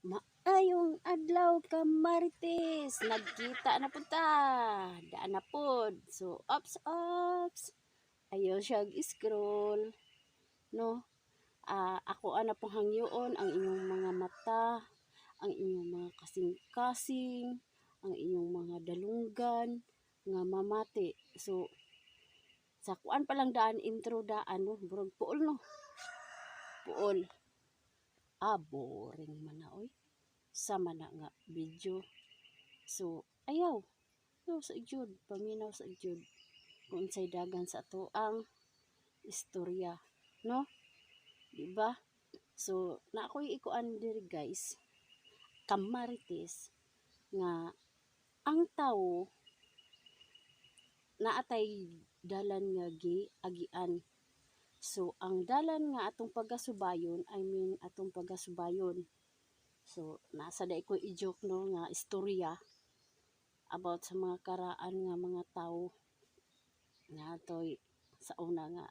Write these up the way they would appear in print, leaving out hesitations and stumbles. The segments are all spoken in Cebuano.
Maayong adlaw, kamarites! Nagkita na pud ta. Daan na pod. So, ops, ops. Ayaw siya scroll. No? Ah, ako ana pong hangyoon ang inyong mga mata, ang inyong mga kasing-kasing, ang inyong mga dalunggan nga mamati. So, sa kuan pa lang daan, intro daan, no? Burag puol, no? Puol. Ah, boring man na, oy. Sama na nga video. So, ayaw. Ayaw sa jud, paminaw sa jud. Kung unsay dagan sa ato ang istorya, no? Di ba? So, na ako'y ikuan diri, guys. Kamarites nga ang tao naatay dalan nga gi-agian. So, ang dalan nga atong pagasubayon, I mean, atong pagasubayon. So, nasa dai ko i-joke, no, nga istorya about sa mga karaan nga mga tao nga toy sa una nga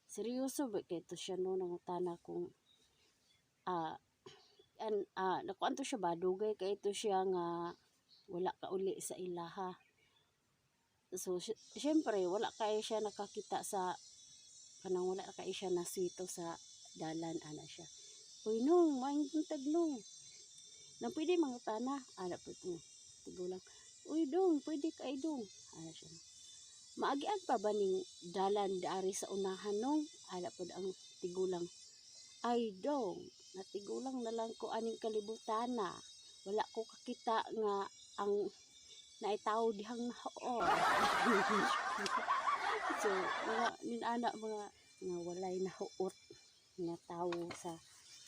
seryoso ba kay to siya, no? Nangutana kung an nakuan to siya ba, dugay kay ito siya nga wala ka uli sa ilaha. So syempre wala kay siya nakakita sa kanang wala kay siya naswito sa dalan, ana siya. "Uy nong, maayong buntag nong. Nang pwede mangutana?" ana po ito tigulang. "Uy dong, pwede kay dong," ana siya. "Maagian pa ba ning dalan dari sa unahan nong?" ana pod ang tigulang. "Ay dong, natigulang na lang ko aning kalibutana. Wala ko kakita nga ang naitawo dihang nahuot." So mga ninana, mga nga walay nahuot nga tawo sa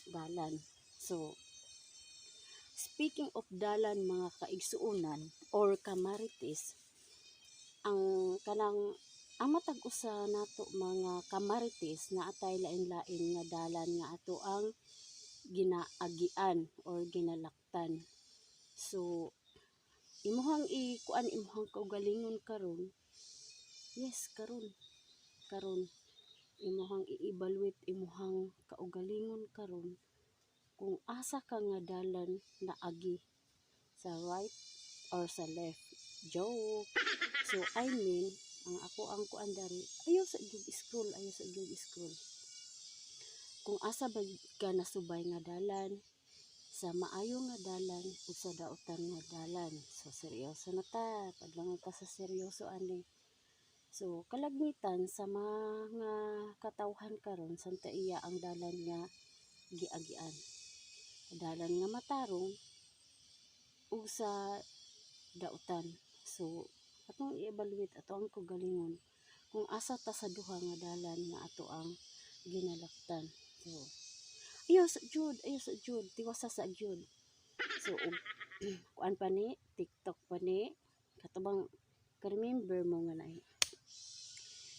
dalan. So speaking of dalan, mga kaigsuonan or kamarites, ang kanang ang matag usa nato, mga kamarites, na atay lain-lain nga dalan nga ato ang ginaagian or ginalaktan. So imuhang ikuan imuhang kaugalingon karon, yes, karon karon imuhang i-evaluate imuhang kaugalingon karon kung asa ka nga dalan naagi, sa right or sa left. Joke. So I mean, ang ako ang kuan dari, ayaw sa gyud scroll, ayaw sa gyud scroll, kung asa ba ka nasubay nga dalan, sa maayo nga dalan o sa dautan nga dalan. So seryoso na ta, padlangan ta sa seryoso ani. So kalagmitan sa mga katawhan karon, santa iya ang dalan nga giagian, dalan nga matarong ug sa dautan. So atong i-evaluate ato ang kaugalingon kung asa ta sa duha nga dalan nga ato ang ginalaktan. So ayaw sa jud, ayaw sa jud, tiwasa sa jud. So ug kuan pa ni, TikTok pa ni, katubang ka-remember mo nga na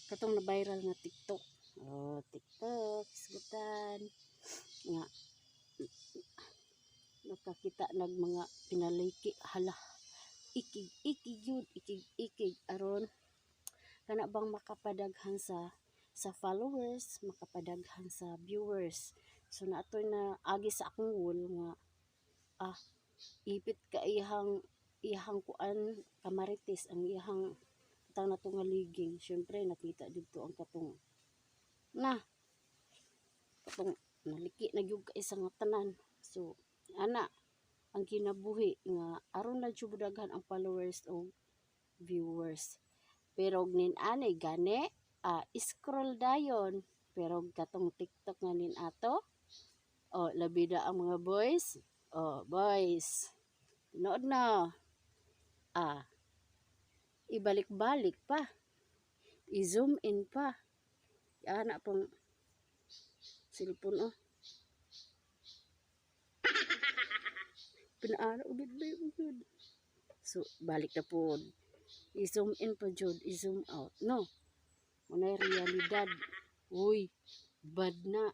katong na viral nga TikTok? Oh, TikTok isgutan nga nakakita nag mga pinaliki, hala, ikig ikig yun, ikig ikig aron kana bang makapadaghan sa followers, makapadaghan sa viewers. So naatoy na agi sa akong wall nga ipit ka iyang iyang kuan, kamarites, ang iyang tang nato nga legging. Syempre nakita didto ang katong na katong naliki na gyud ka isa nga tanan. So ana ang kinabuhi nga aron lang jud daghan ang followers o viewers. Pero og nin anay gani, scroll dayon. Pero og katong TikTok nga nin ato, oh, labi na ang mga boys. Oh, boys, tinuod na, ibalik-balik pa, i-zoom in pa ana pong cellphone. Oh, pinaara ugid ba yun? So balik na po, i-zoom in pa jud, i-zoom out, no? Unay realidad, uy, bad na.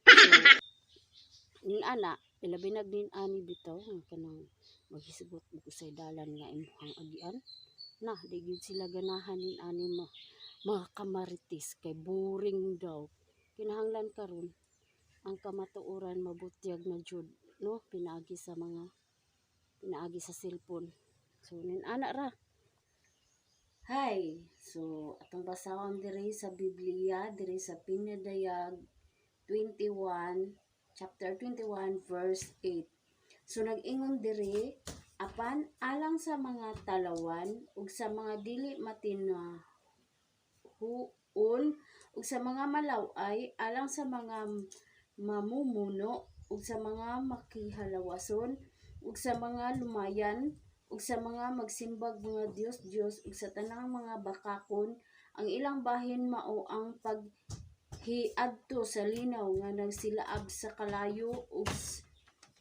So nin ana, ilabi nag nin ani bitaw nga kanang maghisgot og usay dalan nga imong agian na di gyud sila ganahan nin ani mo, mga kamarites, kay boring daw. Kinahanglan karon ang kamatuoran mabutyag na jud. no, pinaagi sa mga pinaagi sa cellphone. So nin ana ra. Hi, so atong basahon diri sa Biblia, diri sa Pinadayag 21, chapter 21 verse 8. So nag-ingon diri, "Apan alang sa mga talawan ug sa mga dili matinahuon ug sa mga malaw-ay, alang sa mga mamumuno ug sa mga makihalawason ug sa mga lumayan ug sa mga magsimbag mga Dios Dios ug sa tanang mga bakakon, ang ilang bahin mao ang paghiadto sa linaw nga nagsilaab sa kalayo ug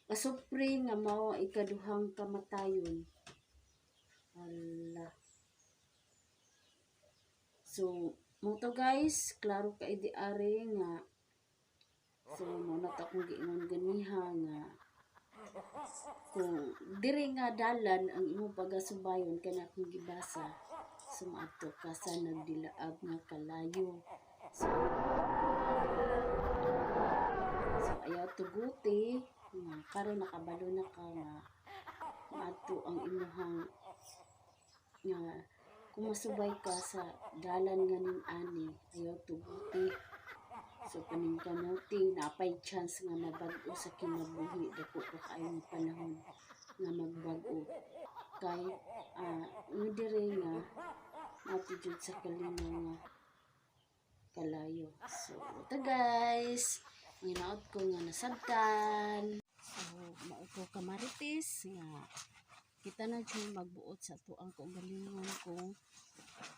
asupre nga mao ang ikaduhang kamatayon." Hala. So, mao to guys, klaro kay di ari nga, so mao na to akong giingon ganiha nga kung diri nga dalan ang imong pagasubayon kana akong gibasa, so maadto ka sa nagdilaab nga kalayo. So ayaw tuguti nga karon nakabalo na ka nga maadto ang imuhang nga kung masubay ka sa dalan nga nin ani, ayaw tuguti. So paningkamuti napay chance nga mabag-o sa kinabuhi, dako pa kaayo nga panahon nga magbag-o kay nga diri nga maadto jud sa kalinaw nga kalayo. So ito guys, hinaot ko nga nasabtan. So mao to, kamarites, nga kita na jud magbuot sa ato ang kaugalingon kung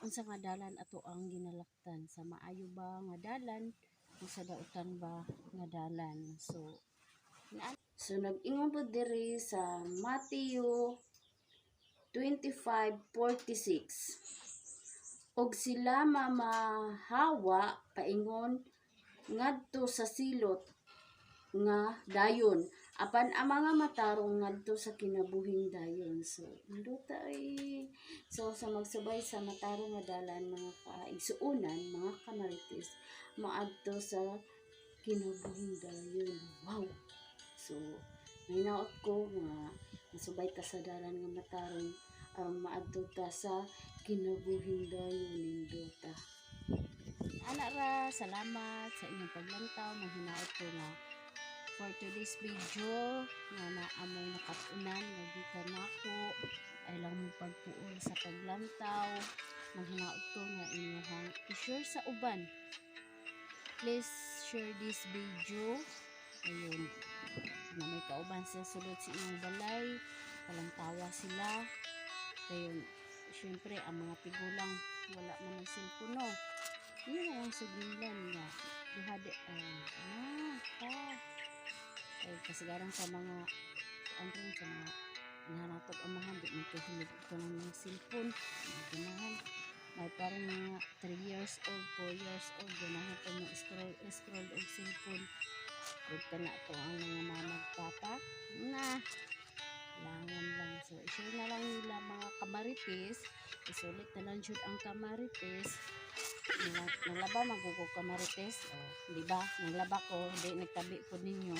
unsa nga dalan ato ang ginalaktan, sa maayo ba nga dalan o sa dautan ba nga dalan. So nag-ingon po diri sa Matthew 25:46, "Og sila mamahawa paingon ngadto sa silot nga dayon, apan ang mga matarong ngadto sa kinabuhing dayon." So nindota ay. So sa magsubay sa matarong nga dalan, mga kaigsuonan, mga kamarites, maadto sa kinabuhing dayon. Wow! So mahinaot ko nga masubay ta sa dalan nga matarong aron maadto ta sa kinabuhing dayon. Nindota. Ana ra, salamat sa inyong paglantaw. Manghinaot ko nga for today's video nga naamoy nakatunan nga gikan nako ay lang mo pagpuol sa paglantaw. Manghinaot ko nga inyong i-share sa uban. Please share this video. Ayun na may kauban sa sulod sa inyong balay, tawa sila. Ayun, syempre ang mga tigulang wala man ng cellphone, no, yun ang suginlan nga duha di pa ay kasagaran sa mga ano sa mga nahanatog amahan, di man kahilig ko ng mga cellphone, mga ganahan. May parang mga 3 years old, 4 years old, ganahan pa mo scroll scroll og cellphone. Ug kana to ang mga mama papa na langan lang. So i-share na lang nila, mga kamarites. Isulit na lang jud ang kamarites. Naglaba man ko kamarites, oh, di ba? Naglaba ko, di nagtabi po ninyo.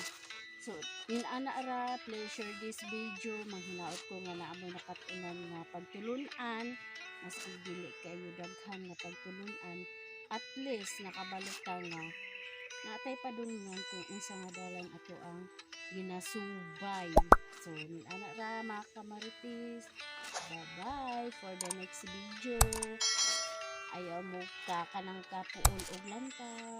So in ana ra, please share this video. Manghinaot ko nga naamoy nakatunan nga pagtulunan, maski dili kayo daghan nga pagtulunan, at least nakabalo ka nga natay padulngan kung unsa nga dalan ato ang ginasubay. So nin ana ra, mga kamarites. Bye bye for the next video. Ayaw mo ka kanang kapuol og lantaw.